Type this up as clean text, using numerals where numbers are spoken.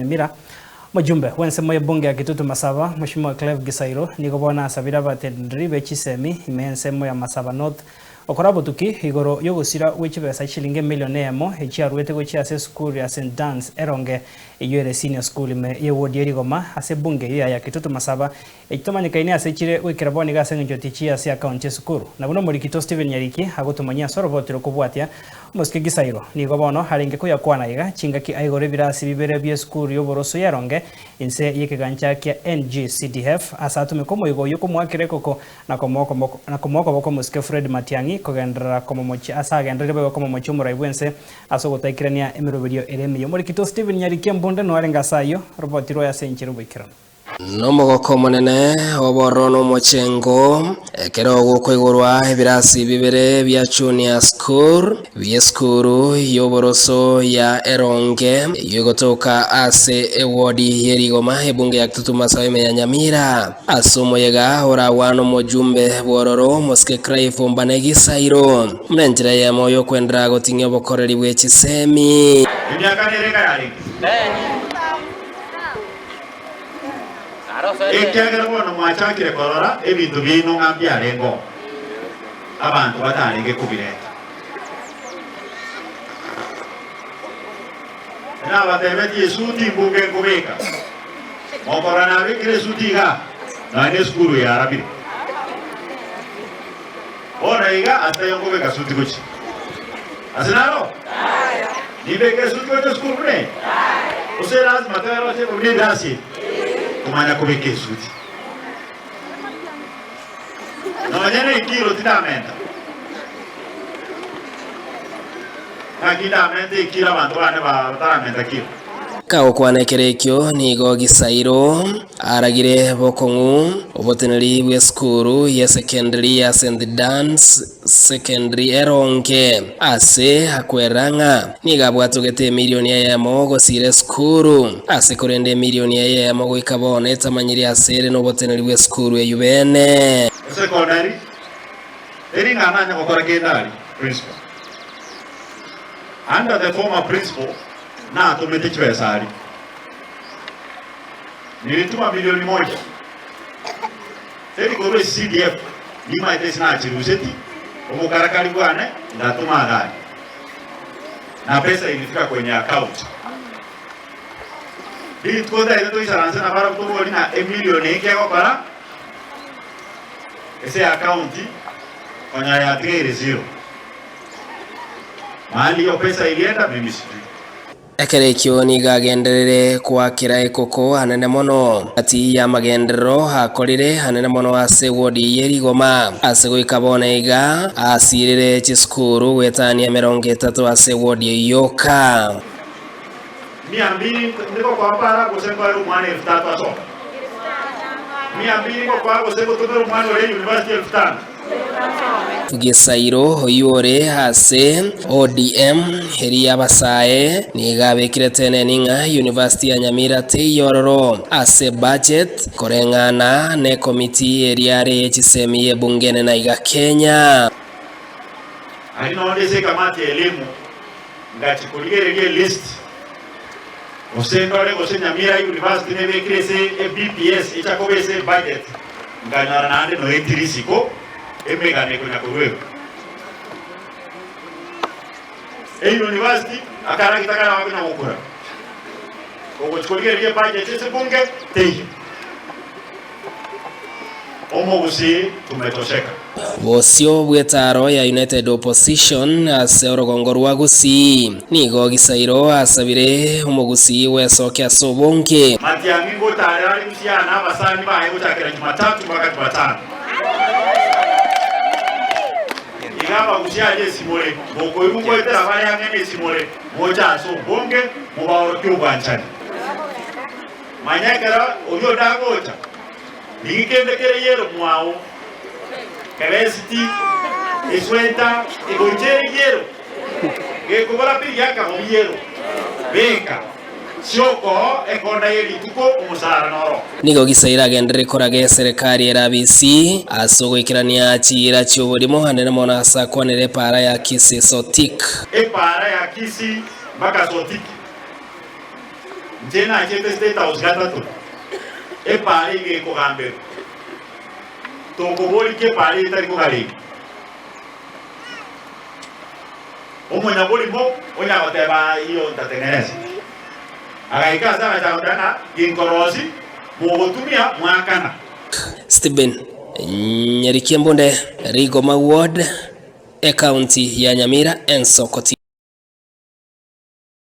Nyamira. Omojumbe bw'ensemo y'ebunge ya Kitutu Masaba, Mweshimiwa Clive Gisairo, nigo bono asabire abateneneri be chisemi ime y'ensemo ya Masaba North gokora obotuki igoro y'ogosira gwe chibesa chilingi emilion eyemo echiaruete gochia ase esukuru ya St Dan's Eronge eyio ere Senior School ime y'ewodi ya Rigoma ase ebunge eyio ya Kitutu Masaba Echitomanyekaine ase chire goikera bono iga ase engencho tichiya ase akaunti y'esukuru. Na buna omorikito Stephen Nyariki agotomanyia ase oroboti rokobwatia, omosike Gisairo nigo bono arenge koyakwana iga chingaki aigora ebirasi bibere bi'esukuru y'oboroso y'eronge inse y'ekegancha kia NGCDF ase atumeka omoigo oyio komoakera ekoko na komoa okoboko omosike Fred Matiang'i kogenderera komomochia ase agenderere boigo komomochia omorai bw'ense ase ogotaikerania emeroberio ere emiya. Omorikito Stephen Nyariki embunde noarenge ase ayio, oroboti rwaye ase enchera oboikeranu. Nomogoko omonene, obororo na omochengo, ekero gokoigorwa ebirasi bibere bia Junior School bi'esukuru y'oboroso ya Eronge, eyio egotoka ase ewodi ye Rigoma, ebunge ya Kitutu Masawe ime ya Nyamira. Ase omoyega oragwane omojumbe bw'ororo, Omosike Clive Ombane Gisairo, buna enchera eyemo y'okwenderera goting'ia obokoreri bwe chisemi. Emiaka nere enga yarenge. Ekiagera bono mwachakire korora ebinto biaino ng'a mbiarengeo, abanto batarenge kobireta. Nabatebetie esuti mbunge nkobeka, mokorora nabekire esuti igaa, nonya nesukuru yarabire. Bono iga ase taiyo nkobeka suti gochia. Ase naro? Nimbeke esuti gochia esukuru buna eye? Gose elasima toeroche buna ebirasi ebi komanya kobeka esuti? Nonya nekiro tindamenta. Naki ndamente ekiro abanto bane bataramenta kiro? Kagokwana ekero ekio nigo Gisairo aragire bokong'u oboteneri bw'esukuru y'esekendiri ya St Dan's Secondary eronge ase akwerera ng'a nigo abwatogete emilioni eyemo gosira esukuru ase korende emilioni eyemo goika bono etamanyiri ase ere noboteneri bw'esukuru eyio bene. Esekondari teri ng'a nanye gokora kende aria, principal. Under the former principal natomete chibesa aria. Nilituma milioni moja. Teri korwa CDF nimaete ase nachiruseti omokarakari bwane ndatoma agari na pesa ilifika kwenye account. Rituko ntaete toisaranse na barabwo tobori ng'a emilioni eye kegokora ase account konya yatigaire zero. Mahali hiyo pesa ilienda mimi sijui. Ekero ekio nigo agenderere koakera ekoko anene mono. Gati y'amagenderero akorire anene mono ase ewodi ye rigoma ase goika bono iga asirire chisukuru goetania emerongo etato ase ewodi eyio yoka. Mia mbili ngokoa para gose nkoere omwana elfu tatu asome? Mia mbili ngokoa gose ngotomere omwana ore university elfu tano? Gesairo oyio ore ase ODM eria y'abasae nigo abekire teneni ng'a University ya Nyamira teiyo ororo ase budget koreng'ana nekomiti eria are ye chisemi y'ebunge enene aiga Kenya. Aria nonde ase ekamati ya elimu ngachia korigereria elist gose ndore gose Nyamira University nebekire ase eBPS echa koba ase ebudget. Nkanyora naende noetire isiko emegano ekonya koruegwa. Eyunivasiti akaragita kare bakonya gokura. Ogochia korigereria ebudget ase ebunge teiyo. Omogusii tumetosheka. Bosio bw'etaaro ya United Opposition ase orogongo rwa Gusii, nigo Gisairo asabire omogusii bwesoke ase obonge. Matiang'i ngotaarera are Usia na abasani baye gochakera Jumatatu mpaka Jumatano. Iga abagusia aria esimore, mokoigwa ngoetera bare ang'e nesimore, moche ase obonge, mobaorokie obwanchani. Manya ekero oria onde agocha, rigia kende kere yero mwao, kebe esiti, esweta, egoicha ere yero, gekobora pi riaka bobi yero, beka, siokoo ekonda ye rituko omosara noro. Nigo Gisairo agenderere koraga eserekari erabisi ase ogoikerania chiira chi'oborimo anene mono ase akwanire epaara ya Kisii Sotik. Epaara ya Kisii mpaka Sotiki. Inche nachete State House gatato, epaara iga ekogamberwa. Tokoboria ki epaara eye etari kogareka. Omonyaborimo onya goteba aa iyo ntatengeneza. Agaika ase agachaka goteba ng'a ginkorosi mogotumia mwakana. Stephen Nyariki Embunde, Rigoma Ward, Ekaunti ya Nyamira, Ensoko.